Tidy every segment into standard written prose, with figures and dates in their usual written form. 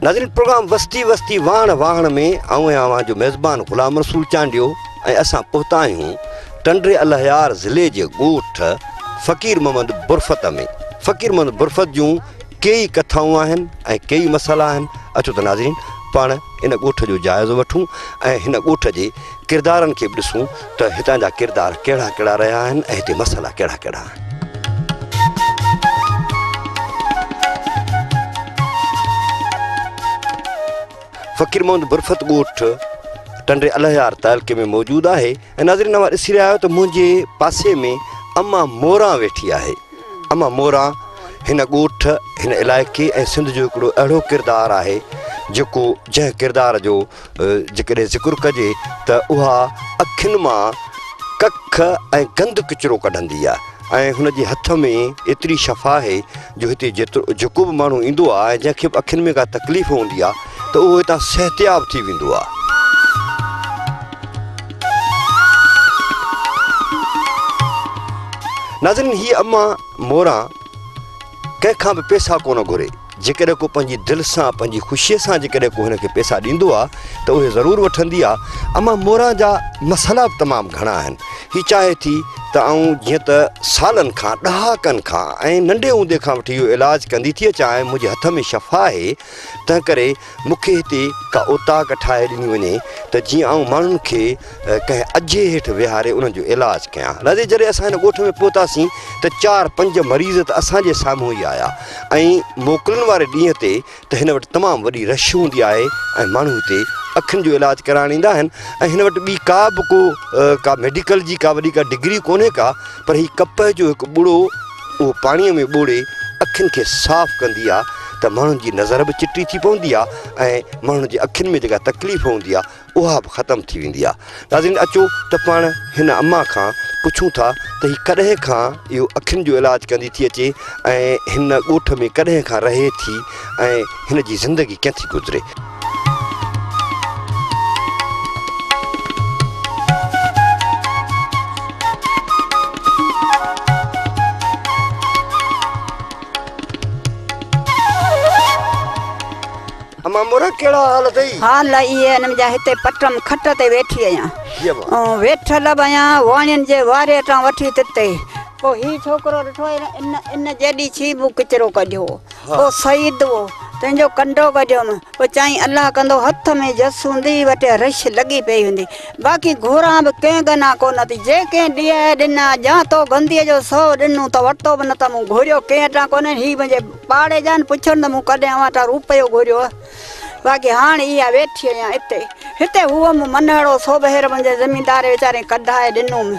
ناظرين پروگرام وستي وستي واهڻ واهڻ ۾ آئون آهيان اوهان جو ميزبان غلام رسول چانڊيو ۽ اسان پهتا آهيون ٽنڊي الهيار ضلعي جي ڳوٺ فقير محمد برفت ۾ فقير محمد برفت جون ڪيئي ڪٿائون آهن ۽ ڪيئي مسئلا آهن اچو ته ناظرين پاڻ ان ڳوٺ جو جائزو وٺون ۽ هن ڳوٺ جي ڪردارن کي به ڏسون ته هتان جا ڪردار ڪهڙا ڪهڙا رهيا آهن ۽ هتي مسئلا ڪهڙا ڪهڙا آهن. فقير محمد برفت ڳوٺ ٽنڊي الهيار تعلقي ۾ موجود آهي ۽ ناظرين اوهان ڏسي رهيا آهيو ته منهنجي پاسي ۾ اما موران ويٺي آهي. اما موران هن ڳوٺ، هن علائقي ۽ سنڌ جو هڪڙو اهڙو ڪردار آهي جيڪو جنهن ڪردار جو جيڪڏهن ذڪر ڪجي ته اها اکين مان ڪک ۽ گند ڪچرو ڪڍندي آهي ۽ هن جي هٿ ۾ ايتري شفا آهي جو هتي جيترو جيڪو به ماڻهو ايندو آهي ۽ جنهن کي به اکين ۾ ڪا تڪليف هوندي آهي ته اهو هتان صحتياب ٿي ويندو آهي. ناظرين هيء امان موران ڪنهن کان به پيسا ڪونه گهري. جيڪڏهن ڪو پنهنجي دل سان پنهنجي خوشيء سان جيڪڏهن ڪو هن کي پيسا ڏيندو آ ته اهي ضرور وٺندي آ. امان موران جا مسئلا به تمام گهڻا آهن. هي چاهي ٿي ته آئون جيئن ته سالن کان، ڏهاڪن کان ۽ ننڍي هوندي کان وٺي اهو علاج ڪندي ٿي اچان ۽ منهنجي هٿ ۾ شفا آهي، تنهنڪري مون کي هتي ڪا اوطاق ٺاهي ڏني وڃي ته جيئن آئون ماڻهن کي ڪنهن اجهي هيٺ ويهاري انهن جو علاج ڪيان. ناظرين جڏهن اسان هن ڳوٺ ۾ پهتاسين ته چار پنج مريض ته اسان جي سامهون ئي آيا ۽ موڪلن واري ڏينهن تي ته هن وٽ تمام وڏي رش هوندي آهي ۽ ماڻهو هتي اکين جو علاج ڪرائڻ ايندا آهن ۽ هن وٽ ٻي ڪا به ڪو ڪا ميڊيڪل جي ڪا وڏي ڪا ڊگري ڪونهي ڪا پر هي ڪپهه جو هڪ ٻڙو اهو پاڻيء ۾ ٻوڙي اکين کي صاف ڪندي آ ته ماڻهن جي نظر به چٽي ٿي پوندي آ ۽ ماڻهن جي اکين ۾ جيڪا تڪليف هوندي آ اها به ختم ٿي ويندي آ. ناظرين اچو ته پاڻ هن اما کان پڇون ٿا ته هي ڪڏهن کان اهو اکين جو علاج ڪندي ٿي اچي ۽ هن ڳوٺ ۾ ڪڏهن کان رهي ٿي ۽ هن جي زندگي ڪيئن ٿي گذري. امان مورا ڪهڙا حال اٿئي؟ حال اهي آهن منهنجا هتي پٽم کٽ تي ويٺي آهيان. ويٺل به آهيان واڻين جي واري تان وٺي تتي. پوء هي ڇوڪرو ڏٺو ان ان جيڏي ڇينڀو ڪچرو ڪڍيو هو. پوء سعيد هو تنهن جو ڪنڊو ڪڍيم. پوء چيائين الله ڪندو هٿ ۾ جس هوندي وٽ رش لڳي پئي هوندي. باقي گهوران به ڪنهن ڳنا ڪونه ٿي. جي ڪنهن ڏيئه ڏنا جا تو گنديء جو سو ڏنو ته ورتو به نه ته مون گهوريو ڪنهن وٽان ڪونهي. هي منهنجي پاڙي جا آهن، پڇن ته مون ڪڏهن اوهان وٽان روپيو گهريو آهي؟ باقي هاڻ اها ويٺي آهيان اتي. هتي هئم منهڙو سو به هير منهنجي زميندار ويچاري ڪڍائي ڏنوم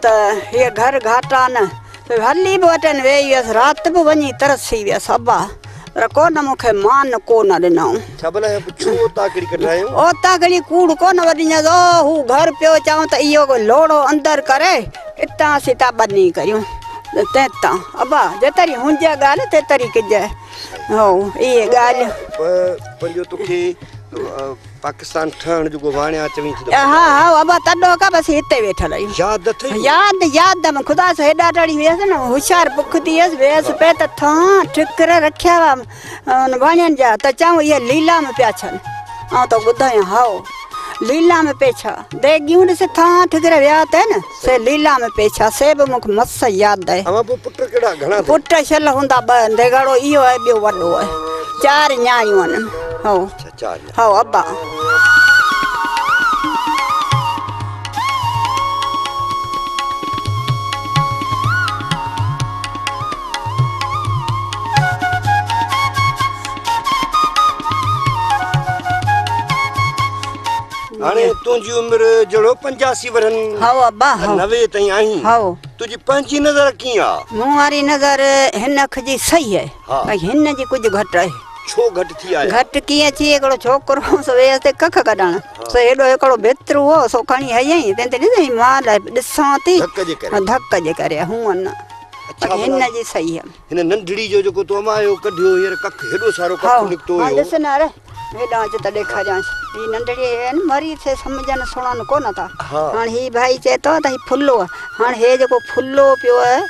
ته هيء گهر گهاٽا نه. هلي به وٽن ويئي هيس، رات به وڃي ترسي ويس ابا، پر ڪو نه مون کي مان ڪو نه ڏنائون. ڇا ڀلا هي ڇو اوطاقڙي ڪڍرايائون؟ اوطاقڙي ڪوڙ ڪو نه وڏينس، هو گهر پيو چئون ته اهو لوڙهو اندر ڪري اتان اسين ٿا ٻني ڪريون. تنهن تان ابا جيتري هنجي ڳالهه تيتري ڪجي هو اهي ڳالهيون. پنهنجو توکي پاڪستان ٺهڻ جو واڻيا چوين ٿي ته ها ها ابا تڏو کا بس هتي ويٺل آهيون. ياد اٿئي؟ ياد ياد م خدا سو هيڏا ٽڙي ويس نه هوشيار پختي هيس ويس پي ته ٿان ٺڪر رکيا هئا ان واڻين جا ته چئون اهي ليلام پيا ڇن. آئون تو ٻڌايان هائو ليلام پي ڇا ديڳيون ڏس ٿان ٺڪر ويا ته نه سي ليلام پي ڇا سي به مون کي مس ياد آهي. اوهان پوء پٽ ڪهڙا گهڻا اٿئي؟ پٽ شل هوندا ٻه ديڳاڙو اهو آهي ٻيو وڏو آهي چار نياڻيون آهن هائو. اڇا چار نياڻيون. هائو ابا. هاڻي تنهنجي عمر جهڙو 85 ورهن هائو ابا هائو 90 تائين آهين هائو تنهنجي پنهنجي نظر ڪيئن آ؟ مون واري نظر هن اک جي صحيح آهي ۽ هن جي ڪجهه گهٽ آهي. ڇو گهٽ ٿي آهي؟ گهٽ ڪيئن ٿي هڪڙو ڇوڪرو هو سو ويس تي ڪک ڪڍڻ سو هيڏو هڪڙو ڀتر هو سو کڻي هنيائين تنهن تي ڏس مال ڏسان ٿي ڌڪ جي ڪري ڌڪ جي ڪري هونئن نه باقي هن جي صحيح آهي. هن ننڍڙي جو جيڪو تو امايو ڪڍيو هينئر ڪک هيڏو سارو ڪک نڪتو هيو. ها ڏس نه اري هيڏانهن اچ ته ڏيکاريانس. هي ننڍڙي هي نه مري سي سمجهن سڻن ڪونه ٿا. هاڻ هي ڀائي چئي ٿو ته هي ڦلو آهي. هاڻ هي جيڪو ڦلو پيو آهي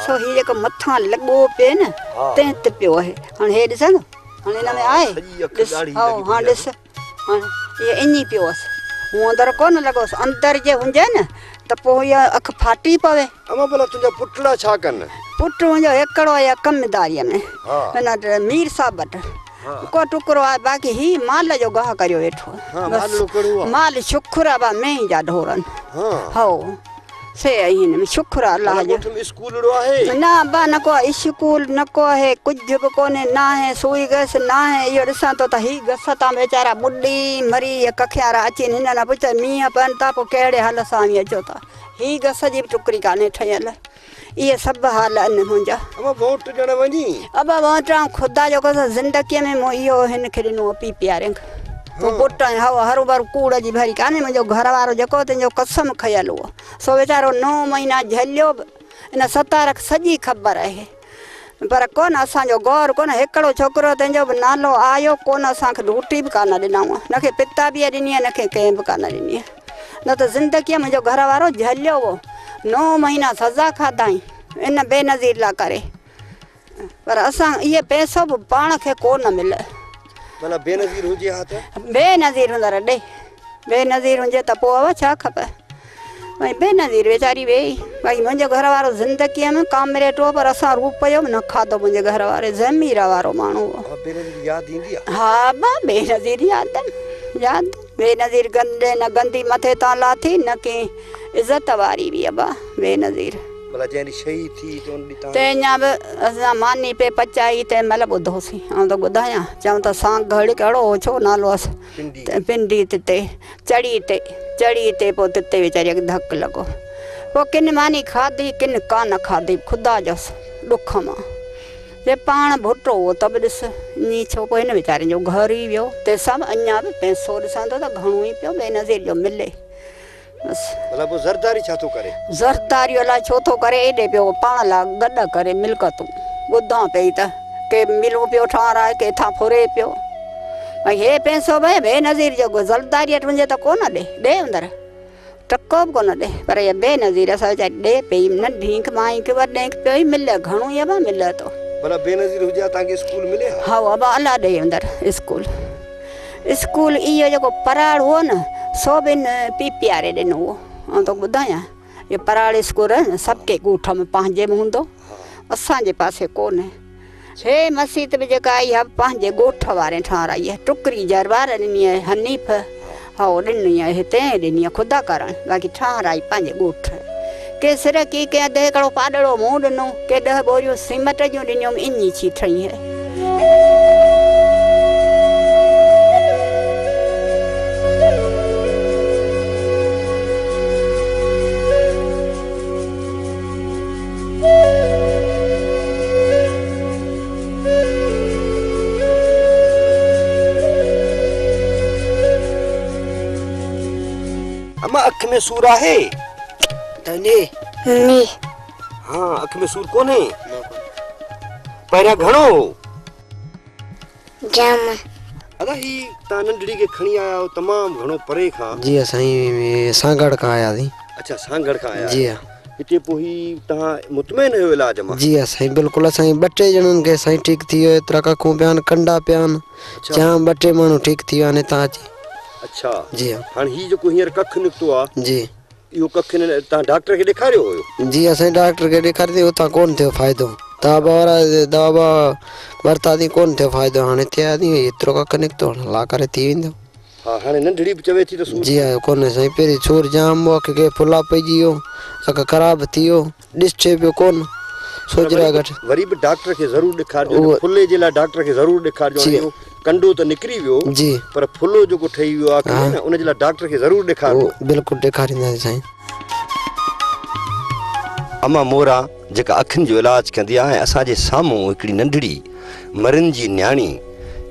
سو هي جيڪو مٿان لڳو پئي نه تنهن تي پيو آهي. هاڻ هي ڏسان ٿو. هاڻي هن ۾ آهي؟ ڏس، هائو، هاڻ ڏس، هاڻ اهي ائين ئي پيو هئس. هونء اندر ڪونه لڳو هئس. اندر جي هجي نه ته پوء هيء اک ڦاٽي پوي. امان ڀلا تنهنجا پٽڙا ڇا ڪن؟ پٽ منهنجو هڪڙو آهي ڪمداريء ۾، هن وٽ مير صاحب وٽ ڪو ٽڪرو آهي، باقي هي مال جو گاهه ڪريو ويٺو آهي. بس مال شڪر آهي ابا مينهن جا ڍور آهن. هائو. سي آهن ۾ شڪر آ الله جو. ڳوٺ ۾ اسڪولڙو آهي؟ نه ابا نه ڪو اسڪول نه ڪو آهي ڪجهه به ڪونهي ناهي سوئي گئس ناهي اهو ڏسان ٿو ته هي گس تان ويچارا ٻڏي مري اهي ڪکيارا اچين هنن نه پڇ ته مينهن پون ٿا پوء ڪهڙي حال سان اوهين اچو ٿا هي گس جي به ٽڪري ڪانهي ٺهيل اهي سڀ حال آهن منهنجا. ابا ووٽ ڏيڻ وڃين؟ ابا ووٽ آئون خدا جو قسم زندگيء ۾ مون اهو هن کي ڏنو پي پيارينگ. تون پٽ آهين هائو هروڀرو ڪوڙ جي ڀري ڪانهي منهنجو گهر وارو جيڪو تنهن جو قسم کنيل هو سو ويچارو نو مهينا جهليو به ان ستار کي سڄي خبر آهي پر ڪونه اسان جو غور ڪونه هڪڙو ڇوڪرو تنهن جو به نالو آيو ڪونه اسان کي روٽي به ڪانه ڏنائون نه کي پتابيء ڏني نه کي ڪنهن به ڪانه ڏني نه ته زندگيء منهنجو گهر وارو جهليو هو نو مهينا سزا کاڌائين ان بينظير لا ڪري. پر اسان اهي پئسو به پاڻ کي ڪو نه ملي. معنيٰ بينظير هجي ها ته؟ بينظير هوندر ڏي. بينظير هجي ته پوء اها ڇا کپي. ۽ بينظير ويچاري ويئي. باقي منهنجو گهر وارو زندگيء ۾ ڪامريڊ هو پر اسان روپيو به نه کاڌو منهنجي گهر واري ضمير وارو ماڻهو هو. ها بينظير ياد ايندي آ؟ ها ابا بينظير ياد ياد بينظير گندي نه گندي مٿي تان لاٿي نه ڪنهن عزت واري هئي ابا بينظير. ڀلا جنهن ڏينهن شهيد ٿي ته ان ڏينهن تان. تنهن اڃا به اسان ماني پئي پچائي تنهن مهل ٻڌوسين. آئون ته ٻڌايان چون ته سانگهڙ ڪهڙو هو ڇو نالو هئس پنڊي. پنڊي تتي چڙهي تي چڙهي تي پوء تتي ويچاريء کي ڌڪ لڳو. پوء ڪن ماني کاڌي ڪن ڪانه کاڌي خدا جو ڏک مان. جي پاڻ ڀٽو هو ته به ڏس ائين ڇو پوء هن ويچارين جو گهر ئي ويو. تيسان به اڃا به پئسو ڏسان ٿو ته گهڻو ئي پيو بينظير جو ملي. بس. ڀلا پوء زرداري ڇا ٿو ڪري؟ زرداري الائي ڇو ٿو ڪري ايڏي پيو پاڻ لاء گڏ ڪري ملڪتون. ٻڌان پئي ته ڪي ملون پيو ٺاهرائي ڪي ٿان ڦري پيو. ۽ هي پئسو به بينظير جو زرداري وٽ وڃي ته ڪونه ڏي. ڏي اندر ٽڪو به ڪونه ڏي. پر هيء بينظير اسان ويچاري ڏي پئي ننڍين کي مائين کي وڏين کي پيو ئي ملي گهڻو ئي ابا ملي ٿو. ڀلا بينظير هجي ها تان کي اسڪول ملي ها؟ هائو ابا الله ڏي اندر اسڪول. اسڪول اهو جيڪو پراڙ هئو نه سو به ان پي پياري ڏنو هئو. آئون توکي ٻڌايان اهو پراڙ اسڪول سڀ ڪنهن ڳوٺ ۾ پنهنجي ۾ هوندو اسان جي پاسي ڪونهي. هي مسيت به جيڪا آئي اها به پنهنجي ڳوٺ وارين ٺهرائي آهي. ٽڪري جروار ڏني آهي حنيف هائو ڏني آهي هتي ڏني آهي خدا ڪارڻ باقي ٺهرائي پنهنجي ڳوٺ. ڪي سر ڪي ڪنهن اڌ هيڪڙو پاڏڙو مون ڏنو، ڪي ڏهه ٻوريون سيمٽ جون ڏنيم، اڃي ڇي ٺهي هي. اما اک ۾ سور آهي؟ ته ني. ني. ها اک ۾ سور ڪونهي؟ پهريان گهڻو هو؟ جام. ادا هي تان ننڍڙي کي کڻي آيا آهيو تمام گهڻو پري کان. جي سائين سانگهڙ کان آياسين. اڇا سانگهڙ کان آيا آهيو. جي ها. هتي پوء هي توهان مطمئن آهيو علاج مان؟ جي ها سائين بلڪل اسان ٻه ٽي ڄڻن کي سائين ٺيڪ ٿي ويو ايترا ڪکون پيا آهن ڪنڊا پيا آهن جام ٻه ٽي ماڻهو ٺيڪ ٿي ويا آهن هتان اچي. اڇا جي ها. هاڻي هي جيڪو هينئر ڪک نڪتو آهي. جي. اهو ڪک هنن توهان ڊاڪٽر کي ڏيکاريو هيو؟ جي ها سائين ڊاڪٽر کي ڏيکاريو اتان ڪونه ٿيو فائدو دوا وارا دوا ٻوا ورتاسين ڪونه ٿيو فائدو هاڻي هتي آياسين ايترو ڪک نڪتو هاڻي الله ڪري ٿي ويندو. ها هاڻي ننڍڙي به چوي ٿي ته سور. جي ها ڪونهي سائين پهرين سور جام هو اک کي ڦلا پئجي ويو اک خراب ٿي ويو ڏسجي پيو ڪونه سوجهرا گهٽ. وري به ڊاڪٽر کي ضرور ڏيکارجو ان ڦلي جي لاء ڊاڪٽر کي ضرور ڏيکارجو هاڻي اهو ڪنڊو ته نڪري ويو جي پر ڦلو جيڪو ٺهي ويو آهي اک ۾ نه ان جي لاء ڊاڪٽر کي ضرور ڏيکارجو. بلڪل ڏيکارينداسين سائين. اما مورا جيڪا اکين جو علاج ڪندي آهي ۽ اسان جي سامهون هڪڙي ننڍڙي مرين جي نياڻي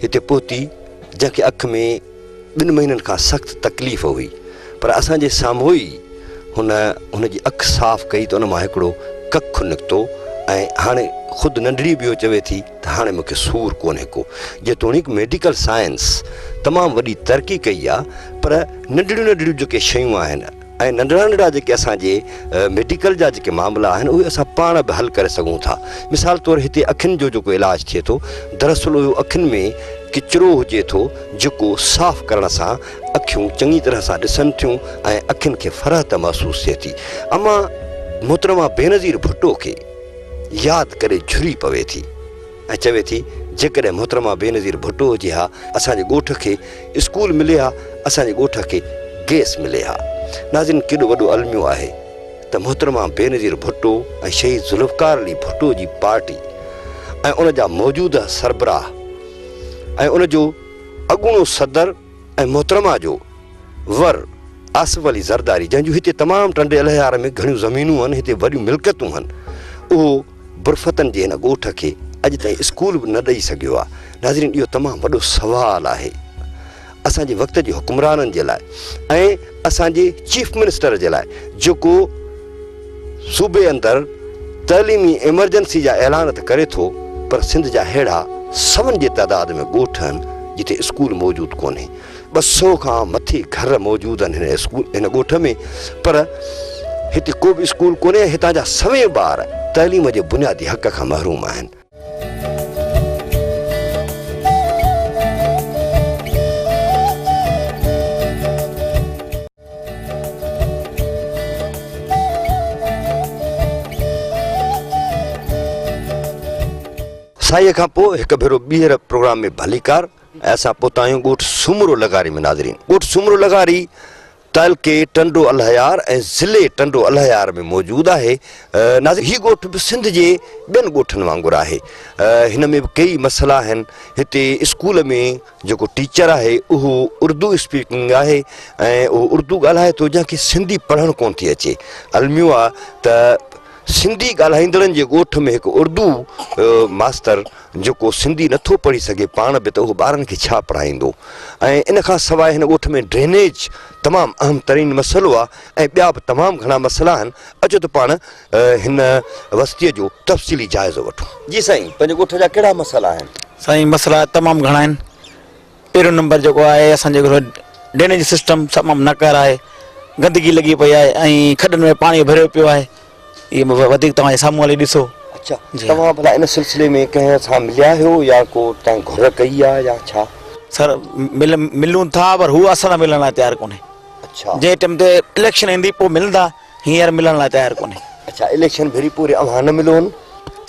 هتي پهتي جنهن کي اک ۾ ٻن مهينن کان سخت تڪليف هئي پر اسان جي سامهون ئي هن هن جي اک صاف ڪئي ته ان مان هڪڙو ڪک نڪتو ۽ هاڻي خود ننڍڙي به اهو چوي ٿي ته هاڻي مون کي سور ڪونهي ڪو. جيتوڻيڪ ميڊيڪل سائنس تمام وڏي ترقي ڪئي آ پر ننڍڙيون ننڍڙيون جيڪي شيون آهن. ۽ ننڍڙا ننڍڙا جيڪي اسان جي ميڊيڪل جا جيڪي معاملا آهن اهي اسان پاڻ به حل ڪري سگهون ٿا. مثال طور هتي اکين جو جيڪو علاج ٿئي ٿو دراصل اهو اکين ۾ ڪچرو هجي ٿو جيڪو صاف ڪرڻ سان اکيون چڱي طرح سان ڏسن ٿيون ۽ اکين کي فرحت محسوس ٿئي ٿي. امان محترمه بينظير ڀٽو کي ياد ڪري جهري پوي ٿي ۽ چوي ٿي جيڪڏهن محترمه بينظير ڀٽو هجي ها اسان جي ڳوٺ کي اسڪول ملي ها اسان جي ڳوٺ کي گئس ملي ها. ناظرين ڪيڏو وڏو الميو آهي ته محترمه بينظير ڀٽو ۽ شهيد ذوالفقار علي ڀٽو جي پارٽي ۽ ان جا موجوده سربراهه ۽ ان جو اڳوڻو صدر ۽ محترمه جو ور آصف علي زرداري جنهن جون هتي تمام ٽنڊي الهيار ۾ گهڻيون زمينون هن هتي وڏيون ملڪيتون هن اهو برفتن جي هن ڳوٺ کي اڄ تائين اسڪول به نه ڏئي سگهيو آهي. ناظرين اهو تمام وڏو سوال آهي اسان جي وقت جي حڪمرانن جي لاء ۽ اسان جي چيف منسٽر جي لاء جيڪو صوبي اندر تعليمي ايمرجنسي جا اعلان ته ڪري ٿو پر سنڌ جا ههڙا سون جي تعداد ۾ ڳوٺ آهن جتي اسڪول موجود ڪونهي. 200 کان مٿي گهر موجود آهن هن اسڪول هن ڳوٺ ۾ پر هتي ڪو به اسڪول ڪونهي ۽ هتان جا سوين ٻار تعليم جي بنيادي حق کان محروم آهن. سائينء کان پوء هڪ ڀيرو ٻيهر پروگرام ۾ ڀليڪار. ۽ اسان پهتا آهيون ڳوٺ سومرو لغاري ۾ ناظرين ڳوٺ سومرو لغاري تعلقي ٽنڊو الهيار ۽ ضلعي ٽنڊو الهيار ۾ موجود آهي ناظرين هي ڳوٺ به سنڌ جي ٻين ڳوٺن وانگر آهي هن ۾ به ڪيئي مسئلا آهن هتي اسڪول ۾ جيڪو ٽيچر آهي اهو اردو اسپيڪنگ آهي ۽ اهو اردو ڳالهائي ٿو جنهن کي سنڌي پڙهڻ ڪون ٿي اچي الميو آهي ته سنڌي ڳالهائيندڙن جي ڳوٺ ۾ هڪ اردو ماستر جيڪو سنڌي نه ٿو پڙهي سگهي پاڻ به ته اهو ٻارن کي ڇا پڙهائيندو ۽ ان کان سواء هن ڳوٺ ۾ ڊرينيج تمام اهم ترين مسئلو آهي ۽ ٻيا به تمام گهڻا مسئلا آهن اچو ته پاڻ هن وستيء جو تفصيلي جائزو وٺون. جي سائين پنهنجي ڳوٺ جا ڪهڙا مسئلا آهن؟ سائين مسئلا تمام گهڻا آهن پهريون نمبر جيڪو آهي اسان جي ڊرينيج سسٽم تمام ناڪاره آهي گندگي لڳي پئي آهي ۽ کڏن ۾ پاڻي ڀريو پيو آهي اهي وڌيڪ توهان جي سامهون هلي ڏسو. اڇا توهان ڀلا ان سلسلي ۾ ڪنهن سان مليا آهيو يا ڪو توهان گهر ڪئي آهي يا ڇا؟ سر ملون ٿا پر هو اسان سان ملڻ لاء تيار ڪونهي. اڇا. جنهن ٽيم تي اليڪشن ايندي پوء ملندا هينئر ملڻ لاء تيار ڪونهي. اڇا اليڪشن ڀري پوري اوهان نه ملو هن؟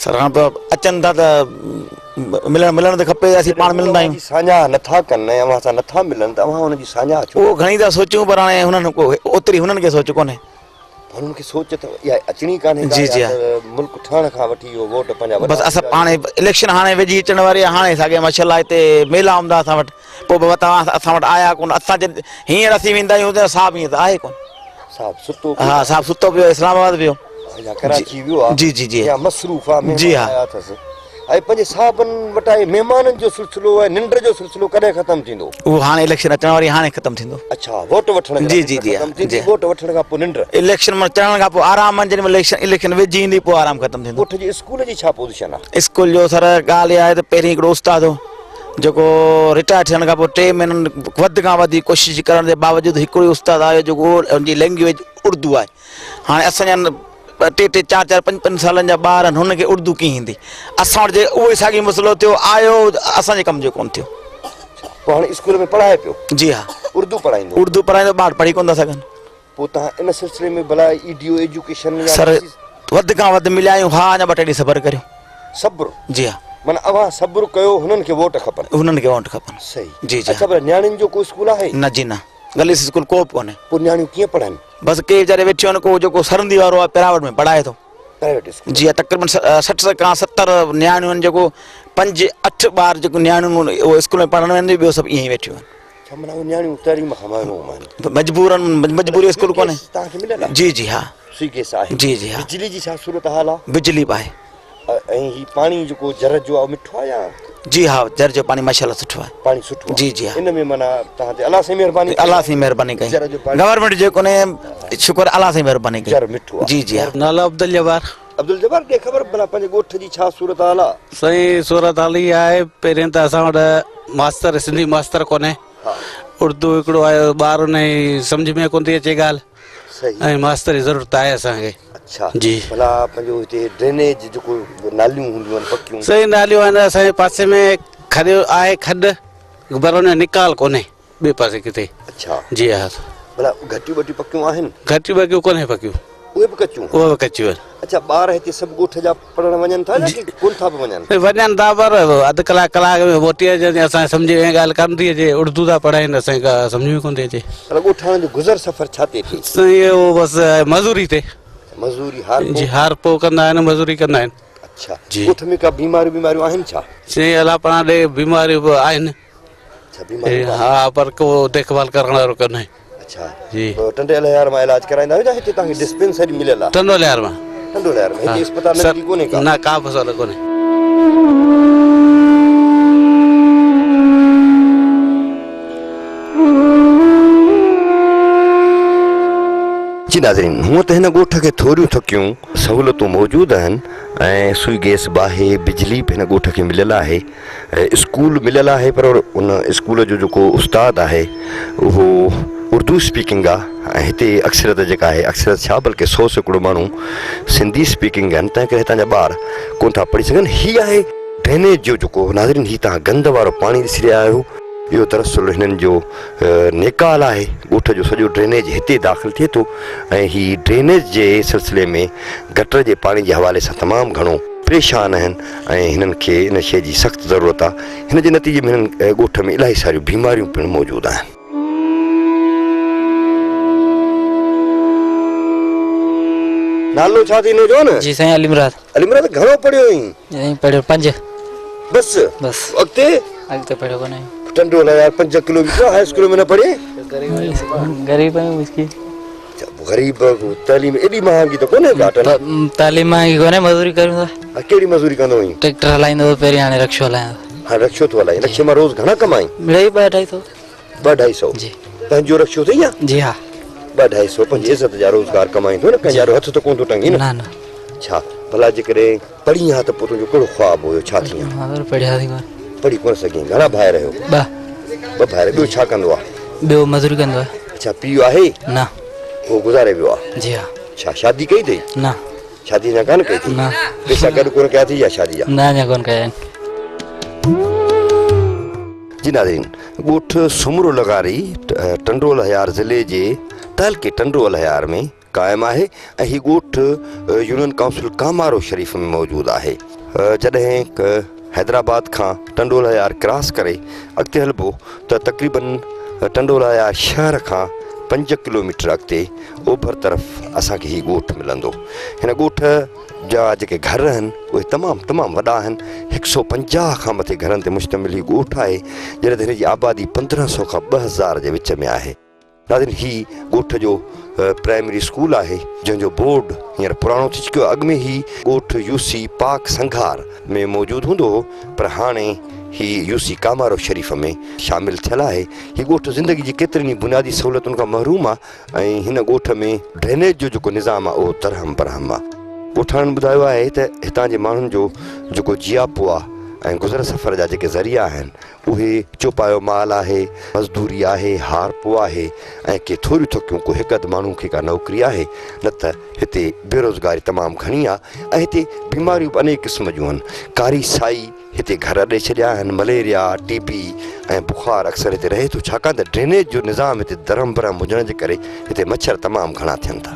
سر هاڻ ته اچن ٿا ته ملڻ ملڻ ته کپي اسين پاڻ ملندا آهيون. ساڃاهه نه ٿا ڪن ۽ اوهان سان نه ٿا ملن ته اوهان هن جي ساڃاهه ڇو؟ اهو گهڻي ٿا سوچون پر هاڻي هنن ڪو اوتري هنن کي سوچ ڪونهي. هنن کي سوچ ته اها اچڻي ڪانهي ڪا جي جي يا ته ملڪ ٺهڻ کان وٺي اهو ووٽ پنهنجا وڏا بس اسان پاڻ اليڪشن هاڻي ويجهي اچڻ واري آهي هاڻي ساڳي ماشاءالله هتي ميلا هوندا اسان وٽ پوء به توهان اسان وٽ آيا ڪونه اسان جڏهن هينئر اسين ويندا آهيون ته صاحب ائين ته آهي ڪونه صاحب ستو پيو ها صاحب ستو پيو اسلام آباد ويو يا ڪراچي ويو آ جي جي جي يا مصروف آ مهمان جي ها آيا اٿس ۽ پنهنجي صاحبن وٽ آهي مهمانن جو سلسلو ۽ ننڊ جو سلسلو ڪڏهن ختم ٿيندو؟ اهو هاڻي اليڪشن اچڻ واري آهي هاڻي ختم ٿيندو. اڇا ووٽ وٺڻ جي جي جي جي ختم ٿيندي ووٽ وٺڻ کان پوء ننڊ. اليڪشن مان چڙهڻ کان پوء آرام آهن جيڏي مهل اليڪشن اليڪشن ويجهي ايندي پوء آرام ختم ٿيندو. ڳوٺ جي اسڪول جي ڇا پوزيشن آهي؟ اسڪول جو سر ڳالهه اها آهي ته پهرين هڪڙو استاد هو جيڪو رٽائر ٿيڻ کان پوء ٽي مهينن وڌ کان وڌ ڪوشش ڪرڻ جي باوجود هڪڙو ئي استاد آيو جيڪو ان جي لينگويج اردو آهي هاڻي اسان جا ٽي ٽي چار چار پنج پنج سالن جا ٻار آهن هن کي اردو ڪيئن ايندي اسان وٽ جي اهو ئي ساڳي مسئلو ٿيو آيو اسان جي ڪم جو ڪونه ٿيو. پوء هاڻي اسڪول ۾ پڙهائي پيو؟ جي ها. اردو پڙهائيندو؟ اردو پڙهائيندو ٻار پڙهي ڪونه ٿا سگهن. پوء توهان ان سلسلي ۾ ڀلا اي ڊي او ايجوڪيشن يا سر وڌ کان وڌ مليا آهيون ها اڃا ٻه ٽي ڏينهن صبر ڪريو. صبر؟ جي ها. معنيٰ اوهان صبر ڪيو هنن کي ووٽ کپن. هنن کي ووٽ کپن. صحيح. جي جي. اڇا ڀلا نياڻين جو ڪو اسڪول آهي؟ نه جي نه گرلس اسڪول ڪو به ڪونهي. پوء نياڻيون ڪيئن پڙهن؟ بس ڪي ويچاري ويٺيون آهن ڪو جيڪو سرندي وارو آهي پرائيويٽ ۾ پڙهائي ٿو. Private school. جي ها تقريبن 60 کان 70 نياڻيون آهن جيڪو پنج اٺ ٻار جيڪو نياڻيون آهن اهي اسڪول ۾ پڙهڻ وڃن ٿيون ٻيو سڀ ائين ئي ويٺيون آهن. ڇا معنيٰ اهي نياڻيون تعليم کان محروم آهن. مجبورن مجبوري اسڪول ڪونهي. توهان کي مليل آهي؟ جي جي ها. سوئي گيس آهي؟ جي جي ها. بجلي جي ڇا صورتحال آهي؟ بجلي به آهي. ۽ هي پاڻي جيڪو جر جو آهي مٺو آهي يا؟ جي ها جر جو پاڻي ماشاءالله سٺو آهي. پاڻي سٺو آهي. جي جي ها. ان ۾ معنيٰ توهان تي الله سائين مهرباني ڪئي. الله سائين مهرباني ڪئي. جر جو پاڻي گورنمينٽ جو ڪونهي شڪر الله سائين مهرباني ڪئي. جر مٺو آهي. جي جي ها. نالو عبدالجبار. عبدالجبار ڏي خبر ڀلا پنهنجي ڳوٺ جي ڇا صورتحال آهي؟ سائين صورتحال هي آهي پهرين ته اسان وٽ ماستر سنڌي ماستر ڪونهي اردو هڪڙو آيو ٻار ان جي سمجهه ۾ ڪونه ٿي اچي ڳالهه. ۽ ماستر جي ضرورت آهي اسان کي. اڇا جي. ڀلا پنهنجو هتي ڊرينيج جيڪو ناليون هونديون آهن پڪيون. سائين ناليون آهن اسان جي پاسي ۾ کڏ آهي کڏ پر ان جو نيڪال ڪونهي ٻئي پاسي ڪٿي. اڇا. جي ها. ڀلا گهٽيون ٻٽيون پڪيون آهن؟ گهٽيون ٻڪيون ڪونهي پڪيون. اهي به ڪچيون؟ اهي به ڪچيون آهن. اڇا ٻار هتي سڀ ڳوٺ جا پڙهڻ وڃن ٿا يا ڪي ڪونه ٿا به وڃن؟ وڃن ٿا پر اڌ ڪلاڪ ڪلاڪ ۾ موٽي اچن اسان کي سمجهه ۾ ڳالهه ڪانه ٿي اچي اردو ٿا پڙهائين اسان کي ڪا سمجهه ۾ ڪونه ٿي اچي. ڀلا ڳوٺاڻن جو گذر سفر ڇا تي ٿئي؟ سائين اهو بس مزوري تي. مزوري هارپو؟ جي هارپو ڪندا آهن مزوري ڪندا آهن. اڇا جي. ڳوٺ ۾ ڪا بيماريون بيماريون آهن ڇا؟ سائين الله پناهه ڏي بيماريون به آهن. اڇا بيماريون به آهن. ها پر ڪو ديک ڀال ڪرڻ وارو ڪونهي. اڇا جي. ٽنڊي الهيار مان علاج ڪرائيندا آهيو يا هتي توهان کي ڊسپينسري مليل آهي؟ ٽنڊو الهيار مان. ٽنڊو الهيار ۾ هتي اسپتال ننڍي ڪونهي ڪا؟ نه ڪا به سهولت ڪونهي. جي ناظرين هونء ته هن ڳوٺ کي ٿوريون ٿڪيون سهولتون موجود آهن ۽ سوئي گئس به آهي بجلي به هن ڳوٺ کي مليل آهي اسڪول مليل آهي پر ان اسڪول جو جيڪو استاد آهي اهو اردو اسپيڪنگ آ ۽ هتي اڪثريت جيڪا آهي اڪثريت ڇا بلڪه 100% ماڻهو سنڌي اسپيڪنگ آهن تنهن ڪري هتان جا ٻار ڪونه ٿا پڙهي سگهن هي آهي ڊرينيج جو جيڪو ناظرين هي تهان گند وارو پاڻي ڏسي رهيا آهيو اهو دراصل هنن جو نيڪال آهي ڳوٺ جو سڄو ڊرينيج هتي داخل ٿئي ٿو ۽ هي ڊرينيج جي سلسلي ۾ گٽر جي پاڻي جي حوالي سان تمام گهڻو پريشان آهن ۽ هنن کي ان شيء جي سخت ضرورت آهي هن جي نتيجي ۾ هنن ڳوٺ ۾ الاهي ساريون بيماريون پڻ موجود آهن. نالو ڇا ٿي نوجوان؟ جي سائين علي مراد. علي مراد گهڻو پڙهيو آهين؟ سائين پڙهيو پنج. بس؟ بس. اڳتي؟ اڳتي پڙهيو ڪونه آهيان. Tando Allahyar 5 kilometre high school ۾ نه پڙهين؟ غريب آهيون مسڪين. غريب تعليم ايڏي مهانگي ته ڪونهي ڪا تعليم مهانگي ڪونهي مزوري ڪريون ٿا. ڪهڙي مزوري ڪندو آهين؟ ٽريڪٽر هلائيندو هو پهرين هاڻي رڪشو هلايان ٿو. هاڻي رڪشو ٿو هلائين رڪشي مان روز گهڻا ڪمائين؟ مڙئي 2 250. 2 250 جي. پنهنجو رڪشو اٿئي يا؟ جي ها. 2 250 پنهنجي عزت جا روزگار ڪمائين ٿو نه ڪنهن جي آڏو هٿ ته ڪونه ٿو ٽنگين نه نه. ڇا ڀلا جيڪڏهن پڙهين ها ته پوء تنهنجو ڪهڙو خواب هيو ڇا ٿين ها؟ ها پڙهياسين ڪونه. پڙهي ڪونه سگهين. گهڻا ڀائر آهيو؟ ٻه. ٻه ڀائر. ٻيو ڇا ڪندو آهي؟ ٻيو مزوري ڪندو آهي. اڇا پيء آهي؟ نه. اهو گذاري ويو آهي؟ جي ها. اڇا شادي ڪئي اٿئي؟ نه. شادي اڃا ڪانه ڪئي اٿئي؟ نه. پئسا گڏ ڪونه ڪيا اٿئي يا شادي جا؟ نه اڃا ڪونه ڪيا آهن. جي ناظرين ڳوٺ سومرو لغاري ٽنڊو الهيار ضلعي جي تعلقي ٽنڊو الهيار ۾ قائم آهي ۽ هي ڳوٺ يونين ڪائونسل ڪامارو شريف ۾ موجود آهي. جڏهن حيدرآباد کان ٽنڊو الهيار ڪراس ڪري اڳتي هلبو ته تقريبن ٽنڊو الهيار شهر کان 5 ڪلوميٽر اڳتي اوڀر طرف اسان کي هي ڳوٺ ملندو. هن ڳوٺ جا جيڪي گهر آهن اهي تمام تمام وڏا آهن. 150 کان مٿي گهرن تي مشتمل هي ڳوٺ آهي جڏهن ته هن جي آبادي 1500 کان 2000 جي وچ ۾ آهي. ناظرين هي ڳوٺ جو پرائمري اسڪول آهي جنهن جو بورڊ هينئر پراڻو ٿي چڪيو آهي. اڳ ۾ هي ڳوٺ يو سي پاڪ سنگهار ۾ موجود هوندو هو پر هاڻي هي يو سي ڪامارو شريف ۾ شامل ٿيل آهي. هي ڳوٺ زندگي جي ڪيترين ئي بنيادي سهولتن کان محروم آهي ۽ هن ڳوٺ ۾ ڊرينيج جو جيڪو نظام آهي اهو درهم برهم آهي. ڳوٺاڻن ٻڌايو آهي ته هتان جي ماڻهن جو جيڪو جياپو آهي ۽ گذر سفر جا جيڪي ذريعا آهن اهي چوپايو مال آهي، مزدوري آهي، هارپو آهي ۽ ڪي ٿوريون ٿڪيون ڪو هڪ اڌ ماڻهو کي ڪا نوڪري آهي نه ته هتي بيروزگاري تمام گهڻي آ ۽ هتي بيماريون به انيڪ قسم جون آهن. ڪاري سائي هتي گهر اڏي ڇڏيا آهن، مليريا، ٽي بي ۽ بخار اڪثر هتي رهي ٿو ڇاڪاڻ ته ڊرينيج جو نظام هتي درهم برهم هجڻ جي ڪري هتي مڇر تمام گهڻا ٿين ٿا.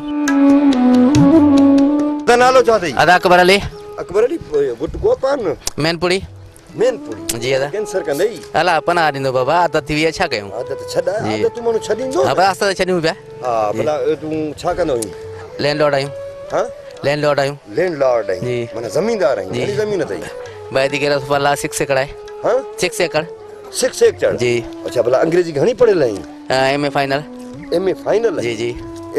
ادا نالو ڇا اٿئي؟ ادا اڪبر علي. اڪبر علي گٽڪو پان؟ مين پڙي. مين پوري جي ادا ڪينسر ڪندئي. الا پناهه ڏيندو بابا عادت ٿي وئي آهي ڇا ڪيون. عادت ڇڏ عادت ماڻهو ڇڏيندو. ها بس آهستي آهستي ڇڏيون پيا. ها ڀلا تون ڇا ڪندو آهين؟ لينڊ لارڊ آهيون. ها لينڊ لارڊ آهيون. لينڊ لارڊ آهين جي معنيٰ زميندار آهين. گهڻي زمين اٿئي؟ ڀائي the ڪيرا سفلا 6 ايڪڙ آهي. ها 6 ايڪڙ. 6 ايڪڙ جي. اڇا ڀلا انگريزي گهڻي پڙهيل آهين؟ M A final. M A final? جي جي.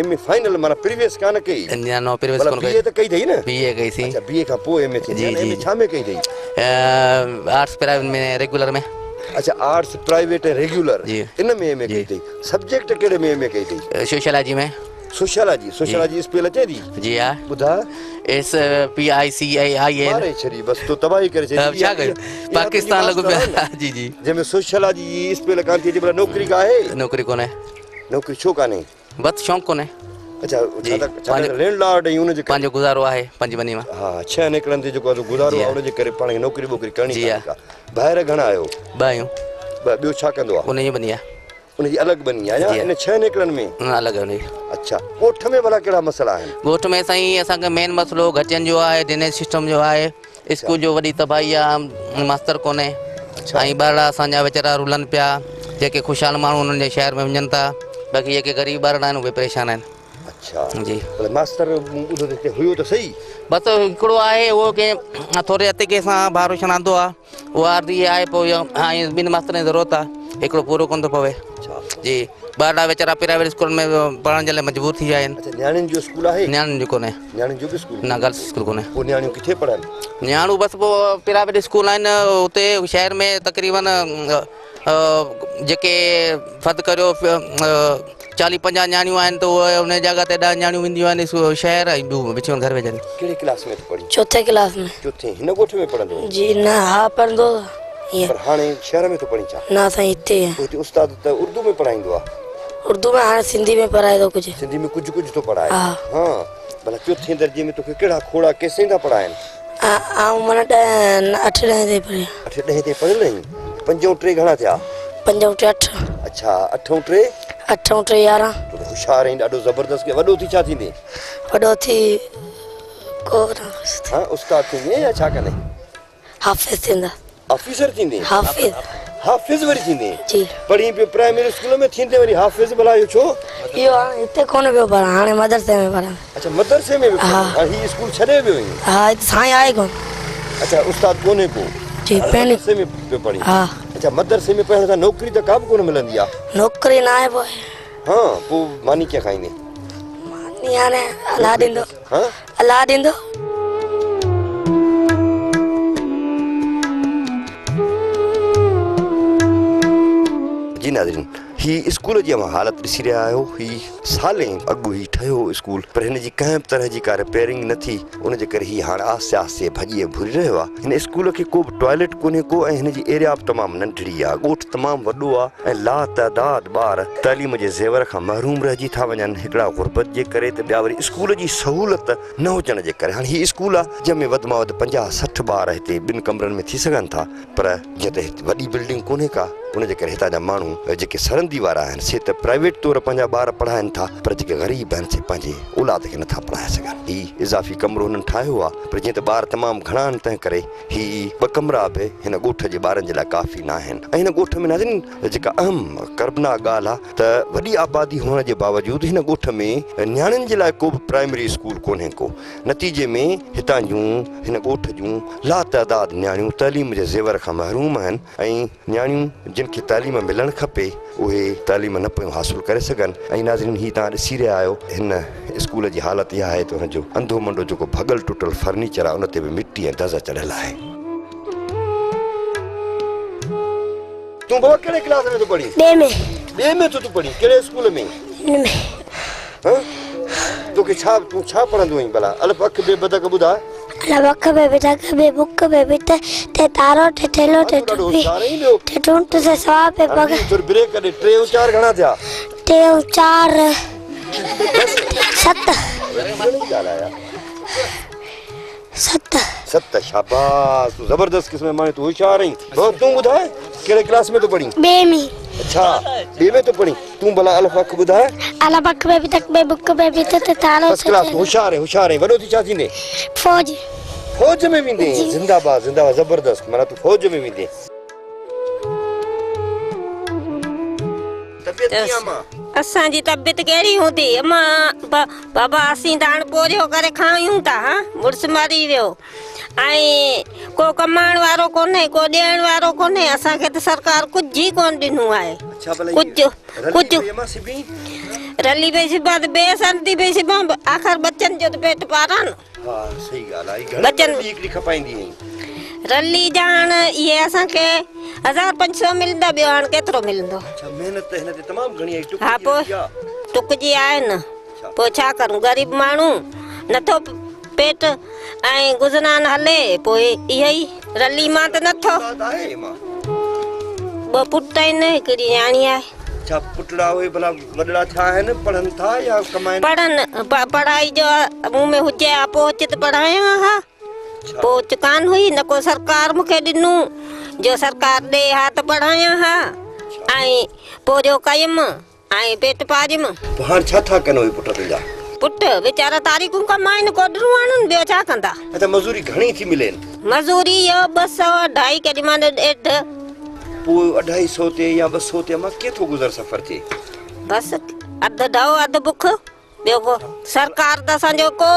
ايم اي فائنل معنيٰ پريويس ڪانه ڪئي؟ نه نو پريويس ڪونه ڪئي. بي اي ته ڪئي اٿئي نه؟ بي اي ڪئي سين. اڇا بي اي کان پوء ايم اي ٿي. جي ايم اي ڇا ۾ ڪئي اٿئي؟ Arts private ۾ regular ۾. اڇا آرٽس پرائيويٽ ۽ ريگيولر جي ان ۾ ايم اي ڪئي اٿئي. سبجيڪٽ ڪهڙي ۾ ايم اي ڪئي اٿئي؟ سوشيالاجي ۾. سوشيالاجي سوشيالاجي اسپيل اچي ٿي؟ جي ها. ٻڌاء. S P I C A I L. ماري ڇڏي بس تو تباهي ڪري ڇڏي. ڇا ڪيون پاڪستان لڳو پيو. جي جي. جنهن ۾ سوشيالاجي جي اسپيل ڪانه ٿي اچي ڀلا نوڪري ڪا آهي؟ نوڪري ڪونهي. نوڪري ڇو ڪانهي؟ بس شوق ڪونهي. اڇا ڇا ته ڇا ته لينڊ لارڊ ۽ ان جي ڪري پنهنجو گذارو آهي پنهنجي ٻني مان. ها ڇهن ايڪڙن تي جيڪو آهي گذارو آهي ان جي ڪري پاڻ کي نوڪري ٻوڪري ڪرڻي ڪانهي ڪا. ڀائر گهڻا آهيو؟ ٻه آهيون. ٻه ٻيو ڇا ڪندو آهي؟ ان جي ٻني آهي. ان جي الڳ ٻني آهي يا ان ڇهن ايڪڙن ۾؟ نه الڳ آهي ان جي. اڇا ڳوٺ ۾ ڀلا ڪهڙا مسئلا آهن؟ ڳوٺ ۾ سائين اسان کي مين مسئلو گهٽين جو آهي ڊرينيج سسٽم جو آهي اسڪول جو وڏي تباهي آهي ماستر ڪونهي ۽ ٻارڙا اسان جا ويچارا رلن پيا جيڪي خوشحال ماڻهو انهن جي شهر ۾ وڃن ٿا باقي جيڪي غريب ٻارڙا آهن اهي پريشان آهن. اڇا جي پر ماستر مون ٻڌو ته هتي هيو ته صحيح. بس هڪڙو آهي اهو ڪنهن ٿوري عتيقي سان ڀاء روشن آندو آهي اهو عارضي آهي پوء ۽ ٻن ماسترن جي ضرورت آهي هڪڙو پورو ڪونه ٿو پوي. اڇا جي ٻارڙا ويچارا پرائيويٽ اسڪولن ۾ پڙهڻ جي لاء مجبور ٿي ويا آهن. اڇا نياڻين جو اسڪول آهي؟ نياڻين جو ڪونهي. نياڻين جو به اسڪول نه گرلس اسڪول ڪونهي. پوء نياڻيون ڪٿي پڙهن؟ نياڻيون بس پوء پرائيويٽ اسڪول آهن اتي شهر ۾ تقريبن جيڪي فرض ڪريو 40 50 نياڻيون آهن ته اهي ان جڳهه تي 10 نياڻيون وينديون آهن شهر ۽ ٻيون وچ ۾ گهر ويجهن. ڪهڙي ڪلاس ۾ ٿو پڙهين؟ چوٿين ڪلاس ۾. چوٿين هن ڳوٺ ۾ پڙهندو هئين؟ جي نه ها پڙهندو هئس. پر هاڻي شهر ۾ ٿو پڙهين ڇا؟ نه سائين هتي ئي. پوء هتي استاد ته اردو ۾ پڙهائيندو آهي. اردو ۾ هاڻي سنڌي ۾ پڙهائي ٿو ڪجهه. سنڌي ۾ ڪجهه ڪجهه ٿو پڙهائي. ها. ها ڀلا چوٿين درجي ۾ توکي ڪهڙا کوڙا ڪيسين ٿا پڙهائين؟ آئون معنيٰ 10 8 ڏهين تائين پڙهيو. 8 ڏهين تائين پڙهيل آهين؟ 5 ۽ 3 گهڻا ٿيا؟ 5 ۽ 3 8. اڇا 8 ۽ 3؟ 8 ۽ 3 11. تون ته هوشيار آهين ڏاڍو زبردست. وڏو ٿي ڇا ٿيندين؟ وڏو ٿي ڪو نه. ها استاد ٿيندين يا ڇا ڪندين؟ حافظ ٿيندا. آفيسر ٿيندين؟ حافظ. حافظ وري ٿيندين؟ جي. پڙهين پيو پرائمري اسڪول ۾ ٿيندين وري حافظ ڀلا اهو ڇو؟ اهو هاڻي هتي ڪونه پيو پڙهان هاڻي مدرسي ۾ پڙهان. اڇا مدرسي ۾ پيو پڙهين. ها. هاڻي هي اسڪول ڇڏي ويو آهين؟ ها هتي سائين آهي ڪونه. اڇا استاد ڪونهي ڪو. جي پهرين. مدرسي ۾ پيو پڙهين. ها. اڇا مدرسي ۾ پڙهڻ سان نوڪري ته ڪا به ڪونه ملندي آهي. نوڪري نه آهي پوء. ها پوء ماني ڪيئن کائيندين؟ ماني هاڻي الله ڏيندو. ها الله ڏيندو. جي ناظرين هي اسڪول جي اوهان حالت ڏسي رهيا آهيو. هي سالين اڳ هي ٺهيو هو اسڪول پر هن جي ڪنهن به طرح جي ڪا رپيئرنگ نه ٿي ان جي ڪري هي هاڻ آهستي آهستي ڀڄي ۽ ڀري رهيو آهي. هن اسڪول کي ڪو به ٽوائليٽ ڪونهي ڪو ۽ هن جي ايريا به تمام ننڍڙي آهي. ڳوٺ تمام وڏو آهي ۽ لا تعداد ٻار تعليم جي زيور کان محروم رهجي ٿا وڃن. هڪڙا غربت جي ڪري ته ٻيا وري اسڪول جي سهولت نه هجڻ جي ڪري. هاڻي هي اسڪول آهي جنهن ۾ وڌ مان وڌ 50 60 ٻار هتي ٻن ڪمرن ۾ ٿي سگهن ٿا پر جيئن ته هت وڏي بلڊنگ ڪونهي ڪا ان جي ڪري هتان جا ماڻهو جيڪي سرندي وارا آهن سي ته پرائيويٽ طور پنهنجا ٻار پڙهائن ٿا پر جيڪي غريب آهن سي پنهنجي اولاد کي نٿا پڙهائي سگهن. هي اضافي ڪمرو هنن ٺاهيو آهي پر جيئن ته ٻار تمام گهڻا آهن تنهن ڪري هي ٻه ڪمرا به هن ڳوٺ جي ٻارن جي لاء ڪافي ناهن ۽ هن ڳوٺ ۾ ناظرين جيڪا اهم ڪربناڪ ڳالهه آهي ته وڏي آبادي هئڻ جي باوجود هن ڳوٺ ۾ نياڻين جي لاء ڪو به پرائمري اسڪول ڪونهي ڪو. نتيجي ۾ هتان جون هن ڳوٺ جون لاتعداد نياڻيون تعليم جي زيور کان محروم آهن ۽ نياڻيون جن کي تعليم ملڻ کپي اهي تعليم نه پيون حاصل ڪري سگهن ۽ ناظرين هي توهان ڏسي رهيا آهيو هن اسڪول جي حالت اها آهي ته هن جو انڌو منڊو جيڪو ڀڳل ٽٽل فرنيچر آهي ان تي به مٽي ۽ دز چڙهيل آهي. تون بابا ڪهڙي ڪلاس ۾ ٿو پڙهين؟ ٻئي ۾. ٻئي ۾ ٿو تون پڙهين؟ ڪهڙي اسڪول ۾؟ هن ۾. ها توکي ڇا تون ڇا پڙهندو آهين ڀلا؟ الف اک بي بدڪ ٻڌاء. الف اک بي بدڪ بي بک بي بت تي تارو ٽي ٿيلهو ٽي ٽوپي ٽي ٽونٽ سي سوا بي پڳ. ٿوري بريڪ ڏي. 3 ۽ 4 گهڻا ٿيا؟ 3 ۽ 4 7. 7. 7 شاباس تون زبردست قسم جو ماڻهو تون هوشيار آهين. بابا تون ٻڌاء ڪهڙي ڪلاس ۾ ٿو پڙهين؟ ٻئي ۾. اڇا ٻئي ۾ ٿو پڙهين. تون ڀلا الف اک ٻڌاء. الف اک بي تڪ بي بڪ بي بت ته تارو فرسٽ ڪلاس تون هوشيار آهين هوشيار آهين. وڏو ٿي ڇا ٿيندين؟ فوج. فوج ۾ ويندين؟ زنده باد زنده باد زبردست معنيٰ تون فوج ۾ ويندين. طبيعت ڪيئن امان؟ اسان جي طبيعت ڪهڙي هوندي امان بابا اسين ته هاڻ پورهيو ڪري کايون ٿا ها مڙس مري ويو ۽ ڪو ڪمائڻ وارو ڪونهي ڪو ڏيڻ وارو ڪونهي اسان کي ته سرڪار ڪجهه ئي ڪونه ڏنو آهي ڪجهه ڪجهه رلي پئي سبان ته بي سرندي پئي سبان آخر ٻچن جو ته پيٽ پاران ها صحيح ڳالهه آهي گهڻي رلي هڪڙي کپائيندي آهين؟ رلي جا هاڻ اهي اسان کي 1500 ملندا ٻيو هاڻ ڪيترو ملندو. اڇا محنت ته هن تي تمام گهڻي آهي ٽڪ ها جي پوء رلي آهي. ٽڪ جي آهي نه پوء ڇا ڪرون غريب ماڻهو نٿو پيٽ ۽ گذران هلي پوء اها ئي رلي مان ته نٿو. اولاد آهي مان؟ ٻه پٽ آهن هڪڙي نياڻي آهي. ڇا پٽڙا اهي ڀلا وڏڙا ٿيا آهن، پڙهن ٿا يا ڪمائن؟ پڙهن، پڙهائي جو مون ۾ هجي ها پهچ ته پڙهايان ها. پهچ ڪانه هئي، نه ڪو سرڪار مون کي ڏنو، جو سرڪار ڏي ها ته پڙهايان ها ۽ پورهيو ڪيم ۽ پيٽ پاريم. پوء هاڻ ڇا ٿا ڪن اهي پٽ تنهنجا؟ پٽ ويچارا تاريخون ڪمائن، ڪوڏرون آڻن، ٻيو ڇا ڪندا؟ اڇا مزوري گهڻي ٿي ملين؟ مزوري اهو 200 اڍائي ڪيڏي مهل ڏيڍ. پوء اڍائي سئو تي يا 200 تي امان ڪيئن ٿو گذر سفر ٿئي؟ بس اڌ ڍؤ اڌ بک. ٻيو ڪو سرڪار ته اسان جو ڪو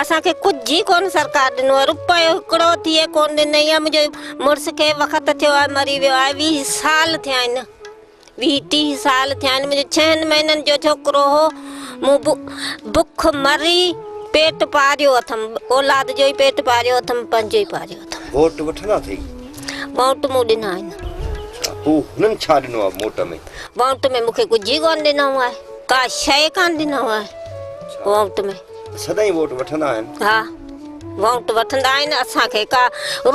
اسان کي ڪجهه ئي ڪونه سرڪار ڏنو آهي رپيو هڪڙو ٿئي ڪونه ڏنئي آهي منهنجي مڙس کي وقت ٿيو آهي مري ويو آهي 20 سال ٿيا آهن 20 30 سال ٿيا آهن منهنجو ڇهن مهينن جو ڇوڪرو هو مون بک مري پيٽ پاريو اٿم اولاد جو ئي پيٽ پاريو اٿم پنهنجو ئي پاريو اٿم. ووٽ وٺندا اٿئي؟ ووٽ مون ڏنا آهن. اڇا پوء هنن ڇا ڏنو آهي موٽ ۾؟ ووٽ ۾ مون کي ڪجهه ئي ڪونه ڏنو آهي. ڪا شيء ڪانه ڏنو آهي ووٽ ۾. سدائين ووٽ وٺندا آهن؟ ها ووٽ وٺندا آهن اسان کي ڪا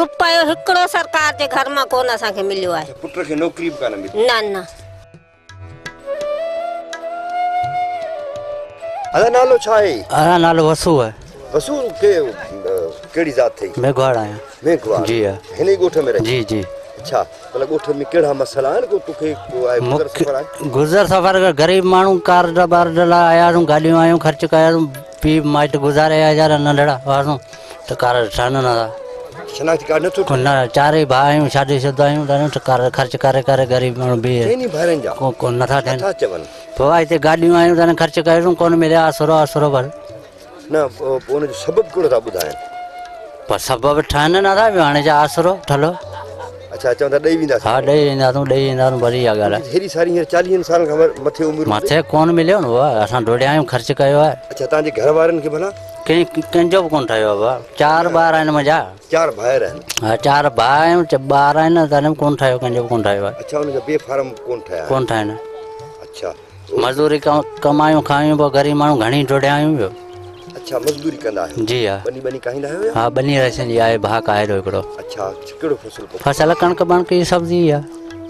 رپيو هڪڙو سرڪار جي گهر مان ڪونه اسان کي مليو آهي. پٽ کي نوڪري به ڪانه ملي؟ نه نه. ادا نالو ڇا آهي؟ ادا نالو وسو آهي. وسو ڪي ڪهڙي ذات ٿئي؟ ميگهواڙ آهيان. ميگهواڙ جي ها. هن ئي ڳوٺ ۾ رهين؟ جي جي. اڇا ڀلا ڳوٺ ۾ ڪهڙا مسئلا آهن ڪو توکي ڪو آهي گذر سفر آهي؟ گذر سفر غريب ماڻهو ڪارڊ بارڊ لاء آياسون گاڏيون آيون خرچ ڪياسون پيء مائٽ گذاري ويا يار ننڍڙا هئاسون ته ڪارڊ ٺهن نه ٿا. شناختي ڪارڊ نٿو ٺهي؟ نه چارئي ڀاء آهيون شادي شده آهيون ته ڪارڊ خرچ ڪري ڪري غريب ماڻهو بيهي چئني ڀائرن جا ڪو نٿا ٺهن. ڇا ٿا چون؟ پوء هتي گاڏيون آيون ته خرچ ڪياسون ڪونه مليا آسرو آسرو بس. نه پوء ان جو سبب ڪهڙو ٿا ٻڌائين؟ پر سبب ٺهن نه ٿا پيو هاڻي جا آسرو ٺلهو. اڇا چون ٿا ڏئي وينداسين. ها ڏئي وينداسون ڏئي وينداسون بس اها ڳالهه آهي. هيڏي ساري هينئر چاليهن سالن کان مٿي عمر هوندي. مٿي ڪونه مليو نه بابا اسان ڊوڙيا آهيون خرچ ڪيو آهي. اڇا توهان جي گهر وارن کي ڀلا؟ ڪنهن جو به ڪونه ٺهيو آهي بابا چار ٻار آهن منهنجا. چار ڀائر آهن. ها چار ڀاء آهيون ٻار آهن تڏهن به ڪونه ٺهيو ڪنهن جو به ڪونه ٺهيو آهي. اڇا ان جا بي فارم ڪونه ٺهيا آهن. ڪونه ٺهيا آهن. اڇا. مزدوري ڪمايون کايون پوء غريب ماڻهو گهڻي ڊوڙيا آهيون پيو. اڇا مزدوري ڪندا آهيو. جي ها. ٻني ٻني ڪاهيندا آهيو يا؟ ها ٻني رسين جي آهي ڀاء ڪاهي ٿو هڪڙو. اڇا ڪهڙو فصل پوکيو؟ فصل ڪڻڪ بڻڪ جي سبزي آ.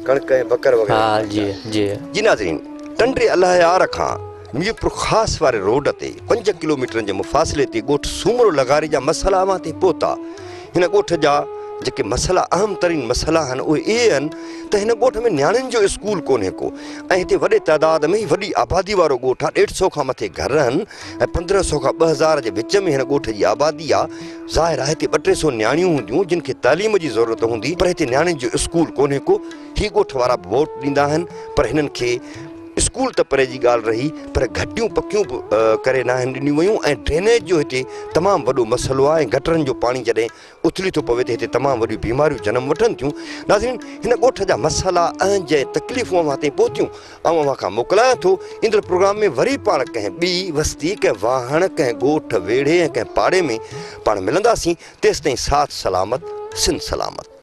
ڪڻڪ ۽ بڪر وغيره. ها جي جي. جي ناظرين ٽنڊي الله يار کان ميرپور خاص واري روڊ تي 5 ڪلوميٽرن جي مفاصلي تي ڳوٺ سومرو لغاري جا مسئلا اوهان تائين پهتا. هن ڳوٺ جا جيڪي مسئلا اهم ترين مسئلا آهن اهي اهي آهن ته هن ڳوٺ ۾ نياڻين جو اسڪول ڪونهي ڪو ۽ هتي وڏي تعداد ۾ وڏي آبادي وارو ڳوٺ آهي ڏيڍ سئو کان مٿي گهر آهن ۽ 1500 کان 2000 جي وچ ۾ هن ڳوٺ جي آبادي آهي ظاهر آهي هتي ٻه ٽي سئو نياڻيون هونديون جن کي تعليم جي ضرورت هوندي پر هتي نياڻين جو اسڪول ڪونهي ڪو هي ڳوٺ وارا به ووٽ ڏيندا آهن پر هنن کي اسڪول ته پري جي ڳالهه رهي پر گهٽيون پڪيون به ڪري ناهن ڏنيون ويون ۽ ڊرينيج جو هتي تمام وڏو مسئلو آهي ۽ گٽرن جو پاڻي جڏهن اٿلي ٿو پوي ته هتي تمام وڏيون بيماريون جنم وٺن ٿيون. ناظرين هن ڳوٺ جا مسئلا اهنج ۽ تڪليفون اوهان تائين پهتيون آئون اوهان کان موڪلايان ٿو ايندڙ پروگرام ۾ وري پاڻ ڪنهن ٻي وستي ڪنهن واهڻ ڪنهن ڳوٺ ويڙهي ۽ ڪنهن پاڙي ۾ پاڻ ملنداسين تيستائين ساٿ سلامت سنڌ سلامت.